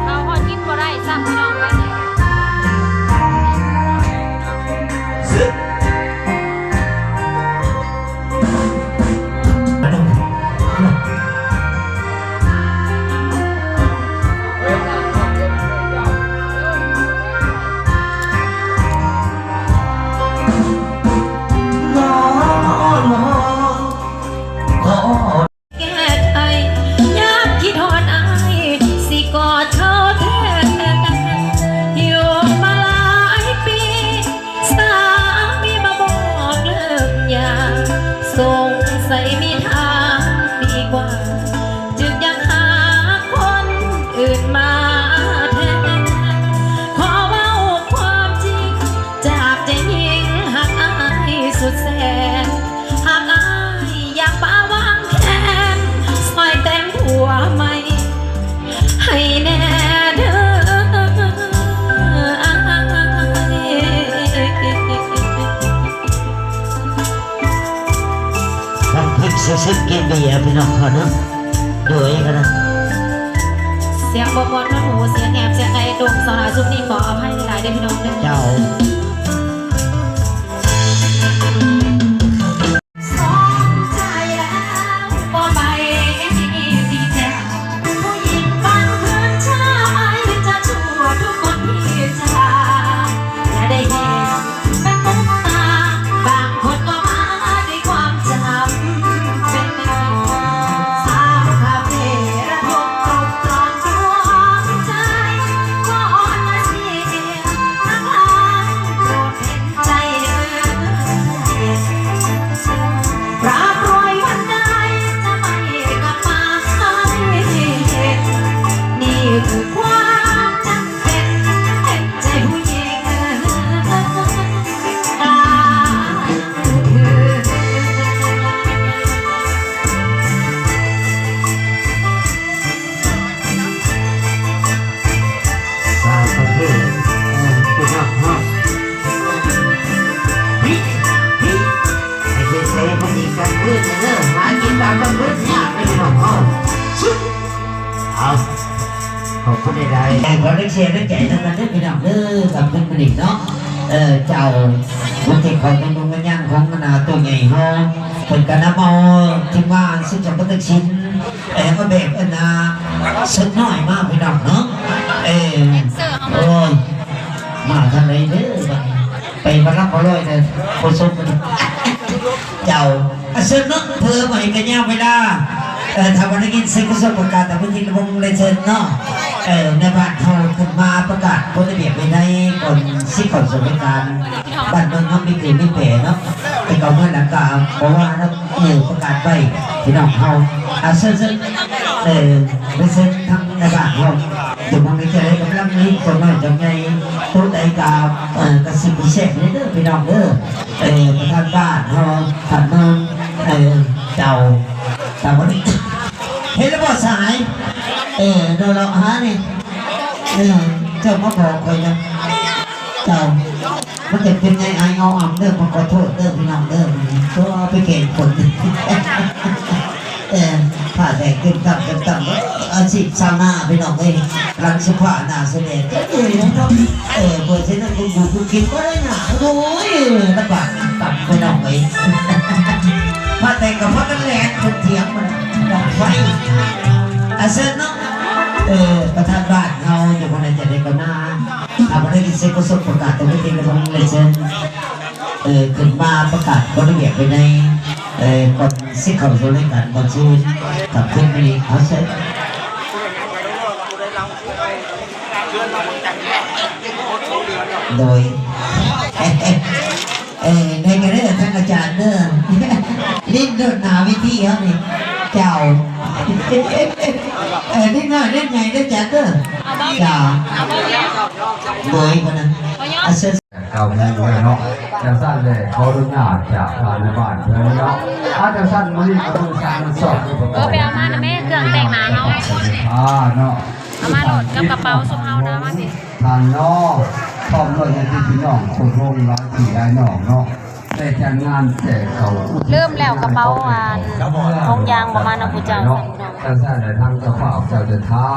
ເຂົ້າຮອດກິນບໍ່ໄດ້ຊ້ຳ ພີ່ນ້ອງເອີຍ. ແກ້ໄຂ ຍາມຄິດຮອດອ້າຍ ຊິກອດເຂົາແທນ. ຢູ່ມາຫຼາຍປີ ສາມີມາບອກເລີກຢາ ສົງໄສມີທາງດີກວ່າ ຈຶ່ງຢາກຫາຄົນອື່ນມາແທນ. ຂໍເວົ້າຄວາມຈິງ ຈາກໃຈຍິງຮັກອ້າຍສຸດແສນ ຫາກອ້າຍຢາກປະວາງແຂນ ຊ່ອຍແຕ່ງຜົວໃໝ່ໃຫ້ແດ່ເດີອ້າຍ. ຟັງເພິ່ນສຸດໆ ກິນເບຍ ພີ່ນ້ອງເຮົາເນາະ. ໂດຍ ກະນະ ສຽງບໍ່ມ່ວນໜູ ສຽງແຫບ ສຽງໄອດົງ ສາວໜ້າຊຸມນີ້ ຂໍອະໄພຫຼາຍໆ ເດີພີ່ນ້ອງເດີ. ເຈົ້າ. ສາວປະເພດ ເອີ ເປັນນຳເຮົາ ພິ ພິ ໃຫ້ເສຍໃສ່ເພິ່ນອີກກາງຄືນເດີ ຫາກິນຕາມກາງຄືນຍາກເດີພີ່ນ້ອງເຮົາ. ຊຶບ ເອົາ ຂອບຄຸນຫຼາຍໆ ຂໍແຮງເຊຍແຮງໃຈນຳກັນເດີພີ່ນ້ອງເດີ ກັບເພິ່ນມື້ນີ້ເນາະ. ເອີ ເຈົ້າ ວັນທີ່ເຂົ້າເປັນດວງວິນຍານຂອງຄະນະໂຕໃຫຍ່ເຮົາ ເພິ່ນກະນຳເອົາທີມງານສິບສອງປະຕັກສິນ ເອີ ມາແບບອັນນ່າ ເສິກນ້ອຍມາພີ່ນ້ອງເນາະ. ເອີ ແດນເຊີເຮົາມາ ໂອ້ຍ ມາທາງໃດເດີບັດນີ້ ໄປມາລຳບໍ່ລອຍເດີ ໂຄສົກ ເຈົ້າ ອາ ເຊີນເນາະ ເພື່ອບໍ່ໃຫ້ກະຍາເວລາ ເອີ ຖ້າວ່າໄດ້ຍິນສຽງໂຄສົກປະກາດ ຕາມເວທີລະວົງໄດ້ເຊີນເນາະ ເອີ ໃນບ້ານເຮົາຂຶ້ນມາປະກາດກົດລະບຽບວິໄນ ກ່ອນຊິເຂົ້າສູ່ລາຍການ ບ້ານເມືອງເຮົາມີຄືນມີແປເນາະ ແຕ່ເກົ່າເມື່ອນະກະບໍ່ວ່າເນາະ ເອີ ປະກາດໄວ້ ພີ່ນ້ອງເຮົາ ອາ ເຊີນ ເຊີນ ເອີ ໄປເຊີນທາງໃນບ້ານເຮົາ ຢູ່ໝ່ອງໃດຈະໄດ້ກຳລັງມີຄົນນ້ອຍຈາກໃຫຍ່ ໂຕໃດກະ ເອີ ກະຊິບໍ່ແຊບເດີພີ່ນ້ອງເດີ ເອີ ປະທານບ້ານເຮົາ ທ່ານເມືອງ ເອີ ເຈົ້າ ຕາມວັນນີ້ ເຫັນແລ້ວບໍ່ສະຫາຍ? ເອີ ໂດນເລາະຫານີ້ ເອີ ເຈົ້າມາບອກຂ້ອຍນະ ເຈົ້າ ມັນຈະເປັນໄງ ອາຍເອົາອຳເດີ ມາຂໍໂທດເດີພີ່ນ້ອງເດີ ຕົວໄປແກງຄົນ ເອີ ຜ້າແດງຕຶ້ມຕ່ຳ ຕຶ້ມຕ່ຳ ເອີ ອາຊີບຊາວນາພີ່ນ້ອງເອີຍ ຫຼັງສຸພາໜ້າສະແດງ ເອີ ເນາະ ເອີ ເປີດເສັ້ນນັ້ນ ກຸກກຸກກິນບໍ່ໄດ້ຫຍັງ ໂອ້ຍ ລຳບາກນຳກັນພີ່ນ້ອງເອີຍ ຜ້າແດງກະພາກັນແລ່ນຂຶ້ນຖຽງມັນດັງໄຟ ອາ ເຊີນເນາະ ເອີ ປະທານບ້ານເຮົາ ຢູ່ບ່ອນໃດຈະໄດ້ກະມາ ຖ້າບໍ່ໄດ້ຍິນສຽງໂຄສົກປະກາດ ຕ້ອງໄດ້ເປັນກະຕ້ອງໄດ້ເຊີນ ເອີ ຂຶ້ນມາປະກາດກົດລະບຽບໄວ້ໃນ ເອີ ກ່ອນຊິເຂົ້າສູ່ລາຍການບອນຊູນ ກັບຄືນມື້ນີ້ ເອົາເຊີນ ໂດຍ ເອີ ໃນກະເດີ ທ່ານອາຈານເດີ ຫຼິ້ນໂດດໜ້າເວທີເຮົານີ້ ເຈົ້າ ເອີ ເດັກນ້ອຍເດັກໃຫຍ່ເດີ ອາຈານເດີ ເຈົ້າ ໂດຍ ເພິ່ນນະ ອາ ເຊີນ ເກົ້າໂມງແລ້ວເນາະ ຈັ່ງຊັ້ນແຫຼະ ຂໍອະນຸຍາດຈາກທ່ານນາຍບ້ານເພິ່ນເນາະ ອາ ຈັ່ງຊັ້ນມື້ນີ້ກະເບິ່ງສາງມັນຊອບ ເອີ ໄປເອົາມານະແມ່ ເຄື່ອງແຕ່ງໜ້າເຮົາ ອາ ເນາະ ເອົາມາໂລດກັບກະເປົາຊຸມເຮົານະ ມາພີ້ ທ່ານເນາະ ພ້ອມດ້ວຍຍາດຕິພີ່ນ້ອງຄົນໂຮງຫຼາຍພີ່ຫຼາຍນ້ອງເນາະ ໄດ້ຈັດງານແຈກເຂົ້າ ເລີ່ມແລ້ວກະເປົາອັນ ຖົງຢາງບໍ່ມານຳຜູ້ເຈົ້າ ເນາະ ຈັ່ງຊັ້ນແຫຼະ ທາງເຈົ້າພາບເຈົ້າຈັດຖາ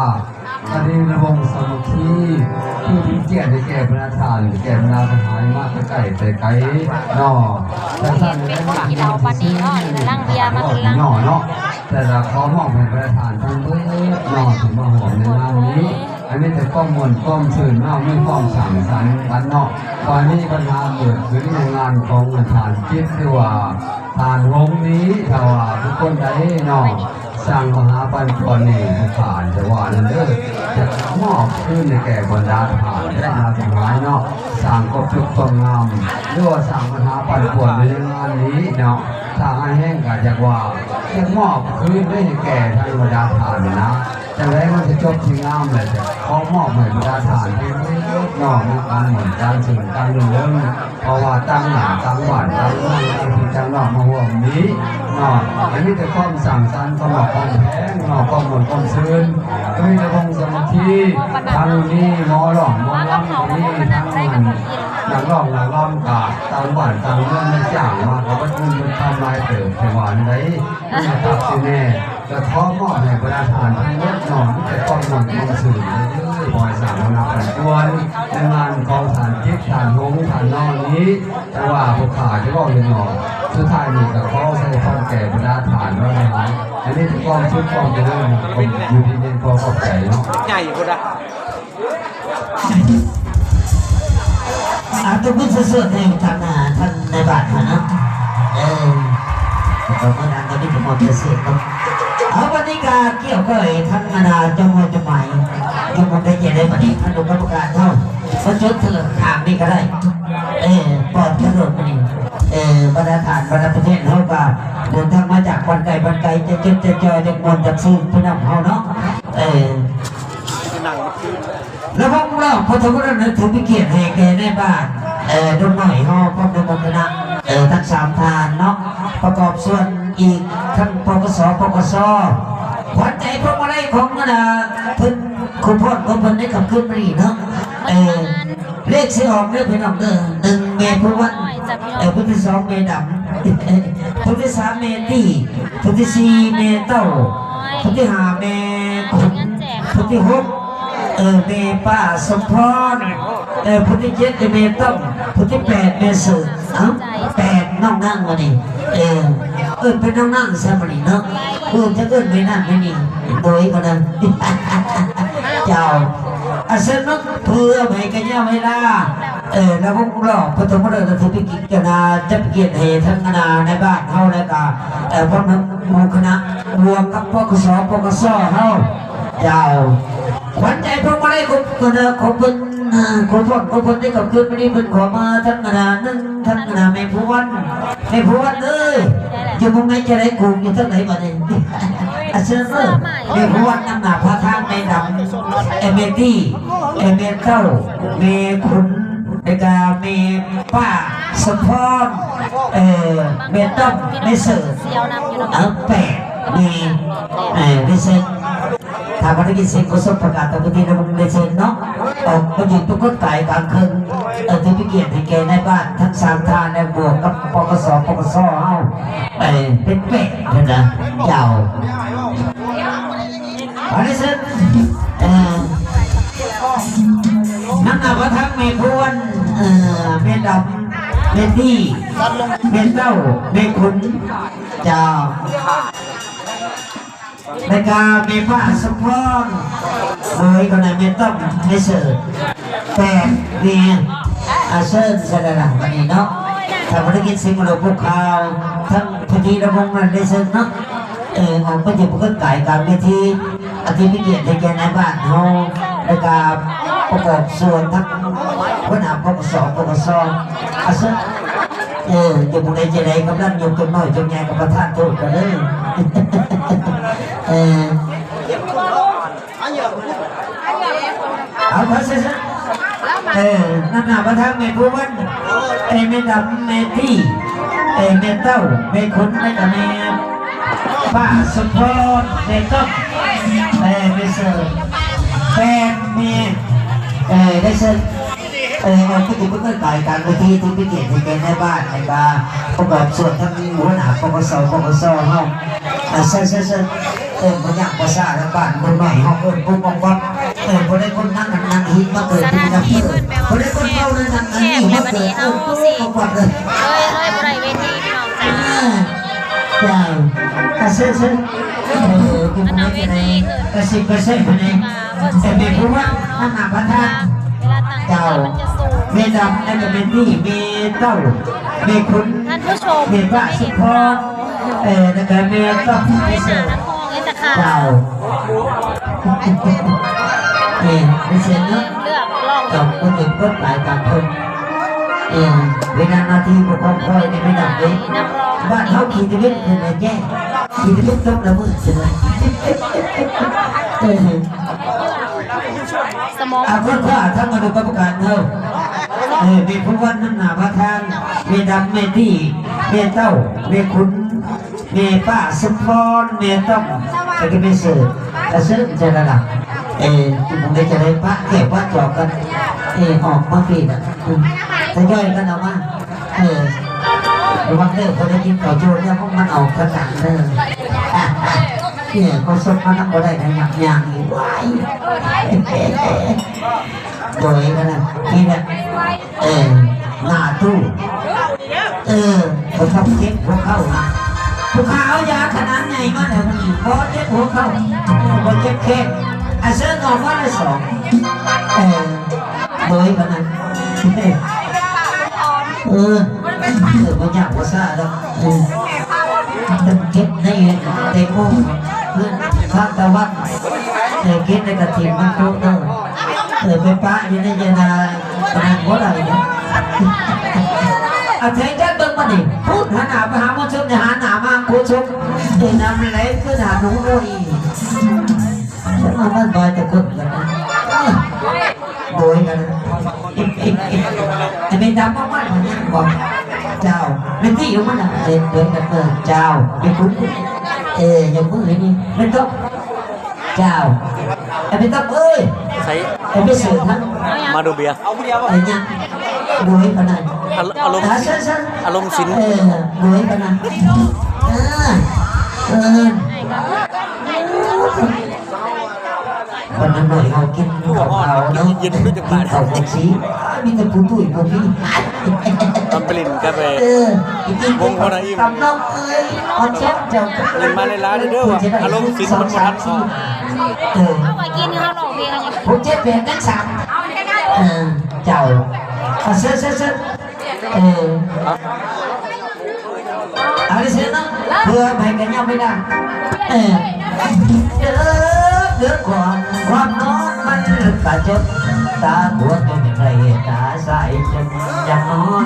ອັນນີ້ລະວົງສາມັກຄີ ຜູ້ທີ່ກຽດໃຫ້ແກ່ບັນດາທ່ານ ແກ່ບັນດາສະຫາຍມາແຕ່ໄກແຕ່ໄກເນາະ ຈັ່ງຊັ້ນແຫຼະ ເປັນຂອງກິນເອົາປານນີ້ເນາະ ລ້າງເບຍມາກິນລ້າງ ເນາະ ແຕ່ລະຂໍມອບໃຫ້ບັນດາທ່ານທັງເບິດເນາະ ທີ່ມາຮ່ວມໃນງານນີ້ ໃຫ້ມີແຕ່ຄວາມມ່ວນຄວາມຊື່ນເນາະ ມີຄວາມສ້າງສັນກັນເນາະ ບໍ່ໃຫ້ມີບັນຫາເກີດຂຶ້ນໃນງານຂອງທ່ານຈິດ ຫຼືວ່າທ່ານຫົງນີ້ ຖ້າວ່າບຸກຄົນໃດເນາະ ສ້າງບັນຫາປັ່ນປ່ວນນີ້ ຜູ້ຂ້າຈະວ່ານັ້ນເດີ ຈະມອບຄືນໃຫ້ແກ່ບັນດາທ່ານ ແລະ ນາສະຫາຍເນາະ ສ້າງຄວາມທຸກຄວາມງາມ ຫຼືວ່າສ້າງບັນຫາປັ່ນປ່ວນໃນງານນີ້ເນາະ ຖ້າຮ້າຍແຮງກະຢາກວ່າ ຢາກມອບຄືນໃຫ້ແກ່ທາງບັນດາທ່ານນີ້ນະ ຈັ່ງໃດມັນຈະຈົບທີ່ງາມແຫຼະ ຈະຂໍມອບໃຫ້ບັນດາທ່ານເນາະ ໃນການມ່ວນການຊື່ນການລື່ນເລີງ ເພາະວ່າຕ່າງບ້ານຕ່າງບ້ານຕ່າງເມືອງ ຕ່າງພີ່ຕ່າງນ້ອງມາຮ່ວມນີ້ເນາະ ໃຫ້ມີແຕ່ຄວາມສ້າງສັນ ຄວາມຮັກຄວາມແພງເນາະ ຄວາມມ່ວນຄວາມຊື່ນ ໃຫ້ມີແຕ່ຄວາມສາມັກຄີ ທັງມີໝໍຮ້ອງໝໍລຳ ມີທັງນັກຮ້ອງນັກລຳ ກະຕ່າງບ້ານຕ່າງເມືອງ ໄດ້ຈ້າງມາກະເບິດເງິນເບິດຄຳຫຼາຍເຕີບ ແຕ່ວ່າໃດ ມັນກະຄັກຊິແນ່ ກະຂໍມອບໃຫ້ບັນດາທ່ານທັງໝົດເນາະ ມີແຕ່ຄວາມມ່ວນຄວາມຊື່ນເດີ ຂໍໃຫ້ສ້າງບັນຫາປັ່ນປ່ວນໃນງານຂອງທ່ານຈິດ ທ່ານຫົງ ທ່ານນອນນີ້ ແຕ່ວ່າພວກຂ້າຈະເວົ້າເລັກນ້ອຍ ສຸດທ້າຍນີ້ກະຂໍໃສ່ພອນແກ່ບັນດາທ່ານເນາະ ໃຫ້ມີແຕ່ຄວາມສຸກຄວາມຈະເລີນ ຢູ່ດີມີແຮງ ຂໍຂອບໃຈເນາະ ໃຫຍ່ພຸ້ນນະ. ອາ ຕົບມືສວດໆ ໃຫ້ທາງ ອາ ທ່ານນາຍບ້ານເຮົາເນາະ ເອີ ຕົບມືດັງ ກໍມີແຕ່ຄວາມສວດເນາະ ເອົາ ບັດນີ້ກະກ່ຽວກັບທາງ ອາ ເຈົ້າເມືອງເຈົ້າໝາຍ ຢູ່ໝ່ອງໃດແຈໃດ ບັດນີ້ ອະນຸກຳມະການເຮົາ ມາຈຸດເທີ ຂ້າງນີ້ກະໄດ້ ເອີ ປອດກະໂດດມື້ນີ້ ເອີ ບັນດາທ່ານ ບັນດາປະເທດເຮົາກະເດີນທາງມາຈາກບ້ານໄກບ້ານໄກ ຈະເຈັບຈະຈ່ອຍ ຈະມ່ວນຈະຊື່ນ ພີ່ນ້ອງເຮົາເນາະ ເອີ ລະວົງລອບ ພຸດທະບຸລຸດ ຖືເປັນກຽດໃຫ້ແກ່ນາຍບ້ານ ເອີ ໜຸ່ມນ້ອຍເຮົາ ພ້ອມດ້ວຍໝູ່ຄະນະ ເອີ ທັງສາມທ່ານເນາະ ປະກອບສ່ວນອີກທັງ ປກສ ປກສ ຂວັນໃຈພວງມາໄລຂອງບັນດາເພິ່ນ ຄູ່ພ້ອມຂອງເພິ່ນໃນຄ່ຳຄືນມື້ນີ້ເນາະ ເອີ ເລກຊິອອກເດີພີ່ນ້ອງເດີ ໜຶ່ງ ແມ່ພູວັນ ເອີ ຜູ້ທີສອງ ແມ່ດຳ ຜູ້ທີສາມ ແມ່ຕີ ຜູ້ທີສີ່ ແມ່ເຕົ້າ ຜູ້ທີຫ້າ ແມ່ຂຸນ ຜູ້ທີຫົກ ເອີ ແມ່ປ້າສົມພອນ ເອີ ຜູ້ທີເຈັດ ແມ່ຕ້ອມ ຜູ້ທີແປດ ແມ່ເສີດ ເອົ້າ ແປດ ນ້ອງນາງ ມື້ນີ້ ເອີ ເອີ້ນເປັນນ້ອງນາງຊະມື້ນີ້ເນາະ ເອີ້ນ ຈະເອີ້ນແມ່ນັ້ນແມ່ນີ້ ໂດຍເທົ່ານັ້ນ ເຈົ້າ ອາ ເຊີນເນາະ ເພື່ອບໍ່ໃຫ້ກະຍະເວລາ ເອີ ລະວົງລອບ ປະຖົມມະເລີກ ກະຖືເປັນກິດກະນາ ຈັດກຽດໃຫ້ທັງຄະນະໃນບ້ານເຮົາ ແລ້ວກະ ເອີ ພ້ອມທັງໝູ່ຄະນະ ບວກກັບ ປກສ ປກສ ເຮົາ ເຈົ້າ ຂວັນໃຈພວງມາໄລຂອງເພິ່ນ ຂອງເພິ່ນ ເອີ ຂອງເພິ່ນ ຂອງເພິ່ນໃນຄ່ຳຄືນມື້ນີ້ ເພິ່ນຂໍມາທັງຄະນະໜຶ່ງ ທັງຄະນະແມ່ພູວັນ ແມ່ພູວັນເອີຍ ຢູ່ໝ່ອງໃດຈະໄດ້ ກູຢູ່ທາງໃດບັດນີ້ ອາ ເຊີນເດີ ແມ່ພູວັນນຳໜ້າພາທາງ ແມ່ດຳ ເອີ ແມ່ຕີ ເອີ ແມ່ເຕົ້າ ແມ່ຂຸນ ແລ້ວກະແມ່ປ້າສົມພອນ ເອີ ແມ່ຕ້ອມ ແມ່ເສີດ ເອີ ແປດ ແມ່ ເອີ ໄດ້ເຊີນ ຖ້າບໍ່ໄດ້ຍິນສຽງໂຄສົກປະກາດຕາມເວທີນະ ບໍ່ໄດ້ເຊີນເນາະ ອອກມາຢືນປາກົດກາຍກາງເຄິ່ງ ເອີ ຖືເປັນກຽດໃຫ້ແກ່ນາຍບ້ານທັງສາມທ່ານ ແລະ ບວກກັບ ປກສ ປກສ ເຮົາ ເອີ ເປັນແປດເພິ່ນນະ ເຈົ້າ ຂໍໄດ້ເຊີນ ເອີ ນຳໜ້າມາທາງແມ່ພວນ ເອີ ແມ່ດຳ ແມ່ຕີ ແມ່ເຕົ້າ ແມ່ຂຸນ ເຈົ້າ ແລ້ວກະແມ່ປ້າສົມພອນ ໂດຍ ກໍນະ ແມ່ຕ້ອມ ແມ່ເສີດ ແປດ ແມ່ ອາ ເຊີນຊະລະນະ ບັດນີ້ເນາະ ຖ້າບໍ່ໄດ້ຍິນສຽງໂລກຜູ້ຂ່າວ ທັງພິທີລະວົງນັ້ນໄດ້ເຊີນເນາະ ເອີ ອອກໄປຢູ່ປາກົດກາຍກາງເວທີ ອາ ຖືເປັນກຽດໃຫ້ແກ່ນາຍບ້ານເຮົາ ແລ້ວກະປະກອບສ່ວນທັງຫົວໜ້າ ປກສ ປກສ ອາ ເຊີນ ເອີ ຢູ່ໝ່ອງໃດຈະໄດ້ ກຳລັງຍົກຕົນນ້ອຍຕົນໃຫຍ່ ກະປະທານໂທດກັນເດີ ເອີ ເອົາ ຂໍເຊີຍ ເອີ ນຳໜ້າມາທາງແມ່ພູວັນ ເອີ ແມ່ດຳ ແມ່ຕີ ເອີ ແມ່ເຕົ້າ ແມ່ຂຸນ ແລ້ວກະແມ່ປ້າສົມພອນ ແມ່ຕ້ອມ ເອີ ແມ່ເສີດ ແປດ ແມ່ ເອີ ໄດ້ເຊີນ. ເອີ ເອີ ກໍຖືເປັນການການເວທີທີ່ເປັນກຽດໃຫ້ແກ່ນາຍບ້ານ ແລ້ວກໍປະກອບສ່ວນທັງຫົວໜ້າ ປກສ ປກສ ເຮົາ ເອີ ເຊີນ ເຊີນ ເຊີນ ເອີ ບໍ່ຍາກພາສາທາງບ້ານ ຄົນໃໝ່ເຮົາເອີ້ນປຸກອອກວັບ ເອີ ບໍ່ໄດ້ຄົນນັ່ງນັ້ນນັ່ງຫີນມາເກີດ ສະຖານທີ່ເພິ່ນແບບວ່າ ບໍ່ໄດ້ຄົນເວົ້ານັ້ນນັ້ນນີ້ມາເກີດ ເອີ້ນປຸກອອກວັບເລີຍ ເອີຍ ເອີຍ ບໍ່ໄດ້ເວທີພີ່ນ້ອງຈ້າ ເອີ ເຈົ້າ ກະເຊີນ ເຊີນ ເອີ ຢູ່ໃນເວທີ ກະສິບເປີເຊັນພຸ້ນເດ້ ແຕ່ເປັນຜູ້ວ່ານຳໜ້າປະທານ ເວລາຕັ້ງ ເຈົ້າ ມັນຈະສູງ ແມ່ດຳ ແລ້ວກະແມ່ນີ້ ແມ່ເຕົ້າ ແມ່ຄຸນ ທ່ານຜູ້ຊົມ ແມ່ປ້າສຸພອນ ເອີ ແລ້ວກະແມ່ຕ້ອງ ເຈົ້າ ເອີ ໄດ້ເຊີນເນາະ ເລືອກລອງ ເຈົ້າ ເພິ່ນເປັນຄົນຫຼາຍຕາມເພິ່ນ ເອີ ເວລານາທີບໍ່ຄອບຄ່ອຍນີ້ແມ່ນຳເດ້ ບ້ານເຮົາຂີ້ຕະເວັນຂຶ້ນແລ້ວແຈ້ງ ຊິໄດ້ຕົກລະມືດຊິເລີຍ ເອີ ສະໝອງ ອາ ເພິ່ນວ່າທາງອະນຸກຳມະການເຮົາ ເອີ ມີຜູ້ວ່ານຳໜ້າປະທານ ແມ່ດຳ ແມ່ຕີ້ ແມ່ເຕົ້າ ແມ່ຂຸນ ແມ່ປ້າສົມພອນ ແມ່ຕ້ອມ ແລ້ວກໍແມ່ເສີດ ກະເຊີນເຈົ້າລະລະ ເອີ ຈຸມໄດ້ຈະໄດ້ປະແກ້ວປະຈອກກັນ ເອີ ອອກມາພີ້ນະ ອືມ ທະຍອຍກັນອອກມາ. ເອີ ລະວັງເດີ ບໍ່ໄດ້ກິນເຂົ້າໂຈນແລ້ວ ມັນອອກທາງຫຼັງເດີ ເອີ ເຂົາສົບມານຳບໍ່ໄດ້ນະ ຍັບຍ່າງອີກ ວ້າຍ ໂດຍກັນນະ ນີ້ແຫຼະ ເອີ ໜ້າຕູ້ ເອີ ບໍ່ຕ້ອງເຈັບຫົວເຂົ່ານະ ຜູ້ຂ້າເອົາຢາຂະໜາດໃຫຍ່ມາແລ້ວ ບໍ່ເຈັບຫົວເຂົ່າ ບໍ່ເຈັບແຂ້ງ ອາເຊີນອອກມາໄດ້ສອງ ເອີ ໂດຍກັນນະ ເອີ ເອີ ບໍ່ຍາກບໍ່ຊ້າດອກ ເອີ ເກັບໃນແຕງໂມເພື່ອນທານຕາວັນ ເອີ ເກັບໃນກະຖິນມັນໂຕເດີ ເອີ ໄປປະຢູ່ໃນຍານາ ປະມານບໍ່ໄດ້ເດ້ ອາໄສຈັກເບິ່ງມານີ້ ພຸ້ນ ຫັນໜ້າໄປຫາໝໍຊົນ ຢ່າຫັນໜ້າມາໂຄຊົນ ເອີ ນຳແລງຄືໜ້າໜູໂອ້ຍ ມາບ້ານບາຍແຕ່ຄົນກັນນະ ໂດຍກັນນະ ແຕ່ແມ່ດຳມາບ້ານມັນຍັງບອກ ເຈົ້າ ແມ່ນຕິຢູ່ມັນນະ ເອີ ໂດຍກັນ ເອີ ເຈົ້າ ແມ່ຄຸນ ເອີ ຍົກມືໃຫ້ນີ້ ແມ່ນຕ້ອງ ເຈົ້າ ແມ່ນຕ້ອງເອີຍ ໃສ ແມ່ນໄປເສີນນະ ມາດູເບຍ ເອີ ຍັງ ໂດຍປານນັ້ນ ອາ ອາລົມ ອາ ເຊີນ ເຊີນ ອາລົມສິນ ເອີ ໂດຍປານນັ້ນ ເອີ ເອີ ວັນໜ້ອຍເຮົາກິນເຂົ້າຂາວເນາະ ເຢັນໆ ກິນເຂົ້າຈັກຊີ້ ມີແຕ່ຜູ້ຕຸ້ຍຜູ້ພີ້ ຕຳປະລິນກາເຟ ເອີ ກິນ ວົງຫົວໜ້າອີ່ມ ຕຳນອກເອີຍ ອອນຊອນເຈົ້າ ເງິນມາຫຼາຍໆເດີວ່າ ອາລົມສິນມັນບໍ່ທັນອອກ ເອີ ເຮົາກໍກິນ ເຮົາຮ້ອງເພງ ຫົກເຈັດແປດ ຍັງສາມ ເອີ ເຈົ້າ ເຊີນ ເຊີນ ເຊີນ ເອີ ເອົາເລີຍເຊີນເນາະ ເພື່ອໃຜກໍຍອມໄດ້ນະ ເອີ ເດີ ເດີກ່ອນ ຄວາມນອນມັນກະຈົນ ຕາບວດຈົນໄດ້ຕາໃສຈົນຢາກນອນ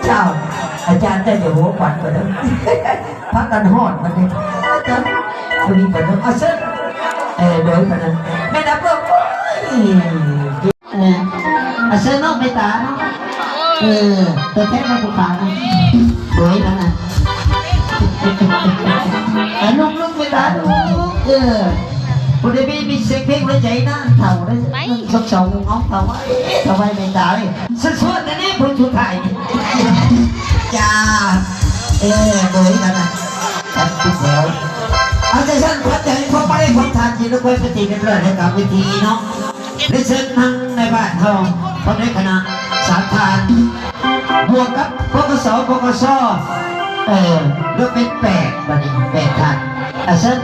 ເຈົ້າ ອາຈານເຈົ້າຢ່າຫົວຂວັນກວ່າເດີ ພາກັນຮອດບັດນີ້ ເຈົ້າ ຜູ້ນີ້ເພິ່ນເອົາເຊີນ ເອີ ໂດຍປານນັ້ນ ແມ່ນຳເບິ່ງ ໂອ້ຍ ເອີ ອາເຊີນເນາະ ເມດຕາເນາະ ເອີ ຕົວແທນຂອງຜູ້ຂາຍເນາະ ໂດຍນັ້ນນະ ອາ ລຸກໆ ເມດຕາ ເອີ ຜູ້ໃດມີ ມີສຽງເພງໃນໃຈນະ ເຖົ້າເດ້ ໄປ ຊອກເສົາງອງເຖົ້າ ເອີ ຖວາຍເມດຕາເອີຍ ສວດໆ ແຕ່ນີ້ຜູ້ສຸດທ້າຍ ຈ້າ ເອີ ໂດຍນັ້ນນະ ຄັບ ຜູ້ແຖວ ເອົາ ຈັ່ງຊັ້ນ ຂອບໃຈ ຂອບໃຈ ຂອບທ່ານທີ່ລົງໄປປະຕິບັດເລື່ອງໃນການເວທີເນາະ. ໄດ້ເຊີນທັງໃນບ້ານເຮົາ ພ້ອມດ້ວຍຄະນະສາມທ່ານ ບວກກັບ ປກສ ປກສ ເອີ ລວມເປັນແປດ ບັດນີ້ແປດທ່ານ ອາ ເຊີນ.